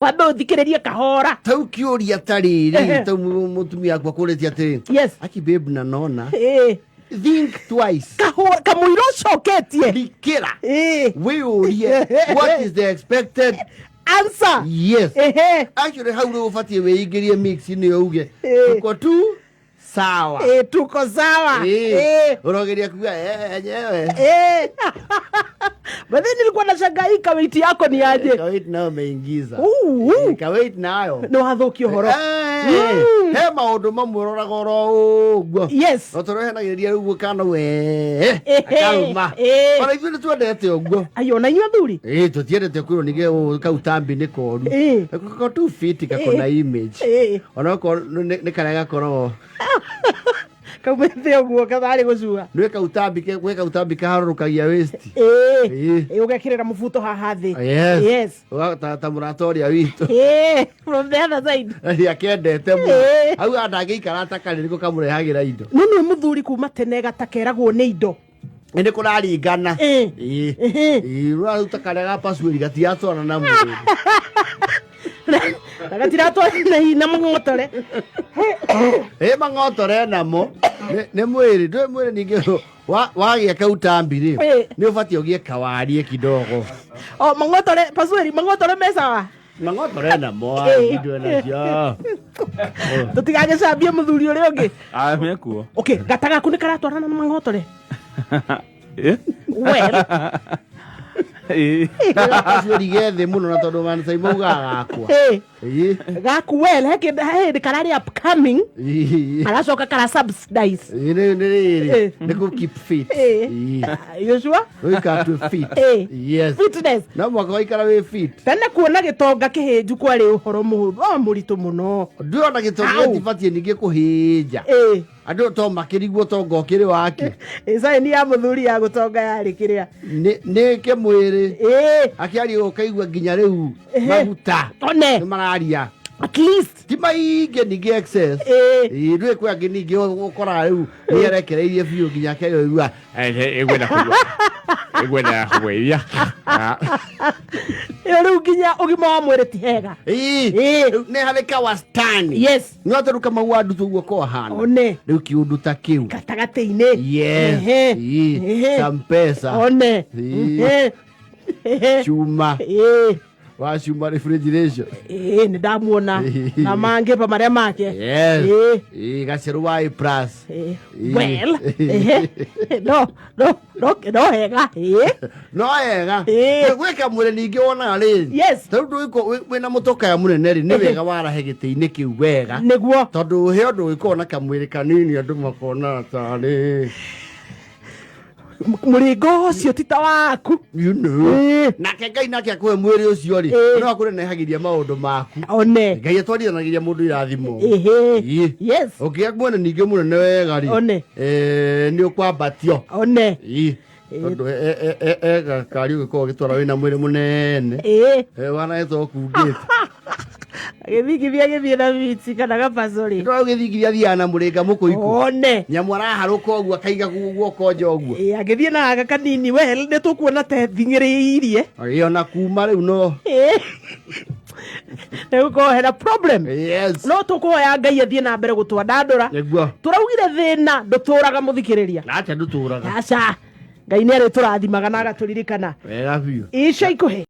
Wambe ũthikĩrĩrie kahora. Tau kĩũria ta rĩrĩ, tau mũtumia wakwa kũrĩtie atĩrĩ, aki babe, na nona think twice. Kahora kamũira ũcoketie. Rikĩra, wĩyũrie what is the expected answer. Yes. Actually, hau rĩu ũbatiĩ wĩingĩrie mix-inĩ, uge, "Tuko tu sawa." Tuko sawa. Ũrogeria kuga, "Enyewe." But then nilikuwa nashangaa hii kaweight yako ni aje. Kaweight nayo meingiza. Uu. Kaweight nayo. Nĩ wathũkia ũhoro. He maũndũ mamwe ũroraga oro ũguo. No tũrehanagĩrĩria rĩu kana we akarũma. Ona ithuĩ nĩ twendete ũguo. Ayo, na inyuĩ athuri. Ĩ, tũtiendete kwĩrwo ningĩ kau tambi nĩ koru. Kako tu fit, kako na image. Onokorwo nĩ karĩa gakoragwo Kaumĩte ũguo katharĩ gũcua. Nĩ kautambi gwĩ kautambi kaharũrũkagia waist. Ĩ, ũgekĩrĩra mũbuto haha thĩ. Yes. Ta mũrata ũrĩa witũ. From the other side. Akendete mũno. Hau ndangĩikara atakarĩ nĩko kamũrehagĩra indo. Nĩ nĩ mũthuri kuma tene gatakeragwo nĩ indo. Nĩ kũraringana. Ĩ. Ĩ, ũraruta karĩa ga pasuĩri gatiratwarana na mwĩrĩ. Na gatiratwara na mang'otore. Ĩ, mang'otore namo nĩ mwĩrĩ, ndũĩ mwĩrĩ ningĩ wagĩa kautambi rĩ, nĩ ũbatiĩ ũgĩe kawarie kidogo. O mang'otore pasuĩri, mang'otore me sawa. Mang'otore namo indo nacio. Tũtigagĩcambie mũthuri ũrĩa ũngĩ. Ah, mekuo. Okay, gata gaku nĩ karatwarana na mang'otore? Eh? Well. Pasuĩri ge thĩ mũno, na tondũ mancai maugaga gakwa. Gaku, well, he kĩndũ, he hĩndĩ kararĩ upcoming, aracoka kara subsidize. Ĩ, nĩ rĩrĩ, nĩ kũ keep fit. You sure? Ũikara twĩ fit. Yes. Fitness. No mwaka waikara wĩ fit. Tene kuona gĩtonga kĩhĩnju kwarĩ ũhoro mũhũthũ, o mũritũ mũno. Ndũrona gĩtonga Au. gĩtibatiĩ ningĩ kũhĩnja. Andũ to makĩrigwo tonga ũkĩrĩ wake. Ĩcaini ya mũthuri ya gũtonga yarĩ kĩrĩa? Nĩ kĩmwĩrĩ. Akĩaria ũkaigua nginya rĩu maguta One. nĩ mararia. At least. Ti maingĩ ningĩ excess. Ĩ, ndũĩ kwĩ angĩ ningĩ ũkoraga rĩu nĩ arekereirie biũ nginya akĩaria ũigua ĩgwenda kũigua ĩgwenda kũgũithia. Ĩyo rĩu nginya ũgima wa mwĩrĩ ti hega. Ĩ, rĩu nĩ harĩ kawastani. No atĩ kamau wa ndutu ũguo ko ahana. One. Rĩu kĩũndũ ta kĩu. Gatagatĩ-inĩ. Yes. Ĩ, some pesa. One. Ĩ. Chuma. Wa chuma refrigeration. Ĩ, nĩ ndamuona na mangĩ pa marĩa make. Yes. Ĩ, gacerũ wa A plus. Ĩ. Well, ehe. No no no no hega. Ĩ. No wega. Gwĩka mwĩrĩ ningĩ wonaga rĩrĩ. Tarĩu ndũgĩkorwo wĩna mũtokaya mũnene rĩ, nĩ wega warahe gĩtĩ-inĩ kĩu wega. Nĩguo. Tondũ he ũndũ ũgĩkorwo na kamwĩrĩ kanini andũ makonaga tarĩ mũrĩngo ũcio ti ta waku. You know. Nake Ngai nake akũhe mwĩrĩ ũcio rĩ, no akũnenehagĩria maũndũ maku. One. Ngai atwarithanagĩria mũndũ irathimo. Ĩhĩ. Ĩ. Yes. Ũngĩgĩa mwene ningĩ mũnene wega rĩ, One. Nĩ ũkwambatio. One. Ĩ. Tondũ e gakari ũgĩkorwo ũgĩtwara wĩna mwĩrĩ mũnene. Wanaetwo ũkungĩte. Agĩthingithia gĩthiĩ na miti kana gabacũrĩ. Ndũra ũgĩthingithia thiaga na mũrĩnga mũkũikũ. One. Nyamũ araharũka ũguo akaiga guoko nja ũguo. Ĩ, agĩthiĩ na gaka kanini, well, nĩ tũkuona ta ething'ĩrĩirie. Ĩ, ona kuma rĩu no. Nĩ gũkorwo hena problem. Yes. No tũkũhoya Ngai athiĩ na mbere gũtwandandũra. Nĩguo. Tũraugire thĩna ndũtũraga, mũthikĩrĩria. Acha, ndũtũraga. Aca, Ngai nĩ arĩtũrathimaga na agatũririkana. Wega biũ. Ica ikuhĩ.